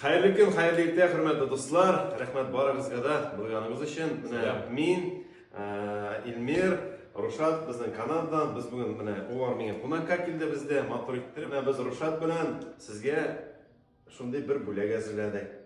Хәерле көн, хәерле иртә, хөрмәтле дуслар. Рәхмәт барыгызга да булганыгыз өчен. Менә мин, Илмир, Рушат безнең Канададан. Без бүген менә улар миңа кунакка килде бездә, матур иттереп. Менә без Рушат белән сезгә шундый бер бүләк әзерләдек.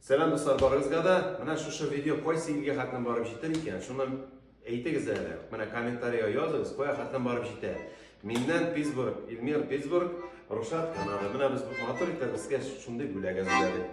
Сәлам дуслар барыгызга да. Менә шушы видео кайсы илгә хәтле барып җитәр икән, шуны әйтегез әле. Менә комментарийга языгыз, кая хәтле барып җитә. Миннән Питтсбург, Илмир Питтсбург, Рушат Канада. Менә без матур итеп безгә шундый бүләк әзерләдек.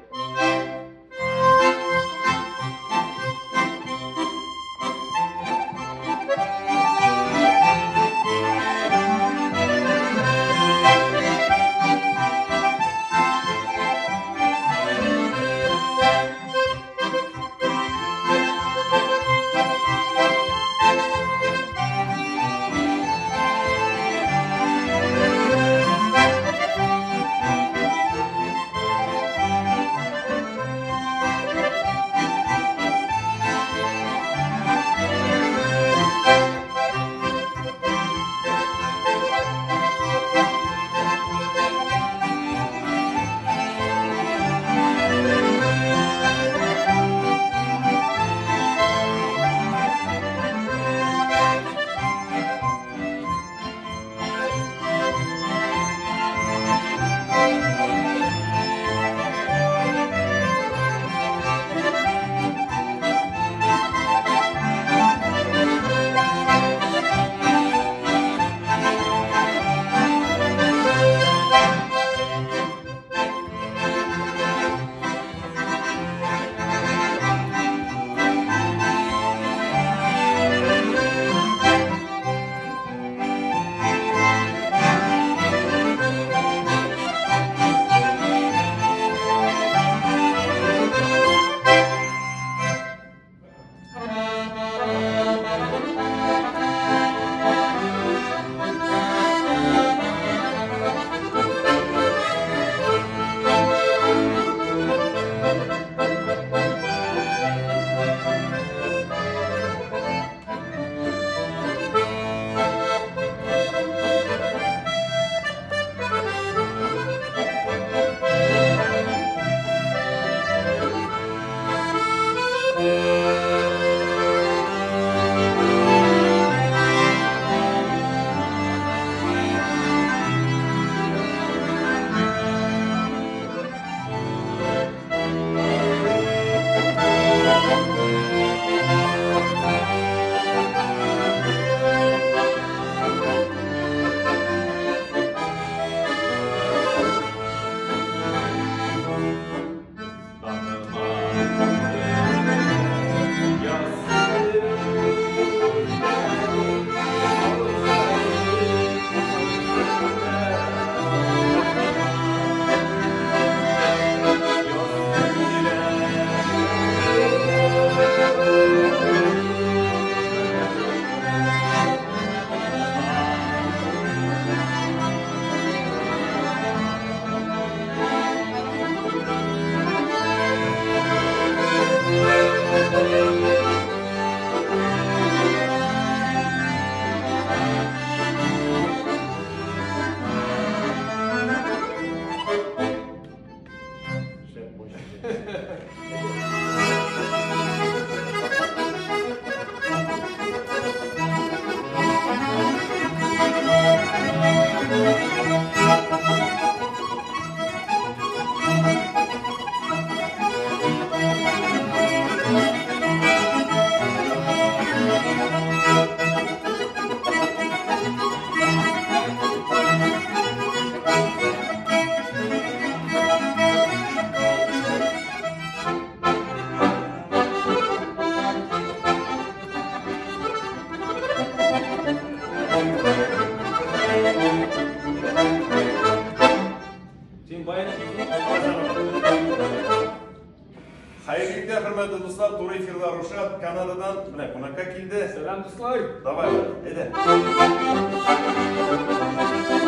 Хәерле иртә, хөрмәтле дуслар, туры эфирда Рушат Канададан менә кунакка килде. Сәлам, дуслар! Давай, әйдә.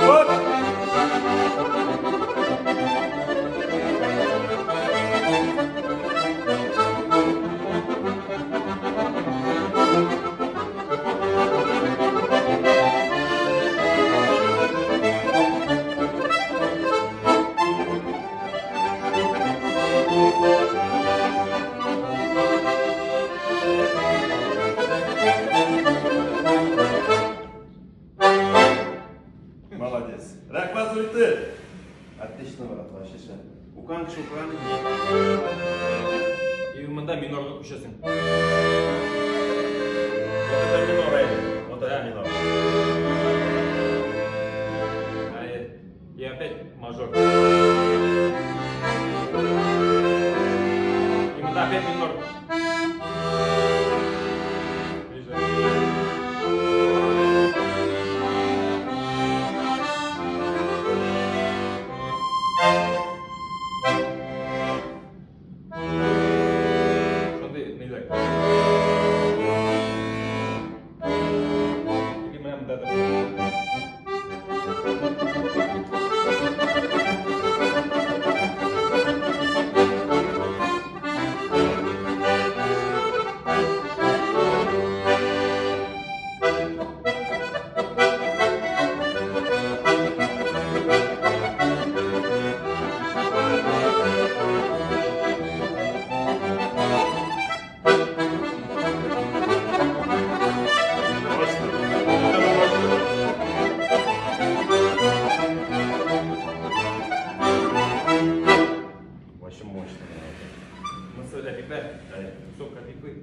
Вот! Молодец. Рәхмәт зур итеп. Отлично, брат, вообще шәп. Укыган кеше укыган инде. И монда минорга күчәсең. Вот это минор, әйе. Вот это минор. Әйе. И опять мажор. И монда опять минор. Видишь, да? Шундый ниләр. Или менә монда да. Мощно. Вот это мощно. Вообще мощно. Монысы эпиклар. Әйе. Сок эпиклы.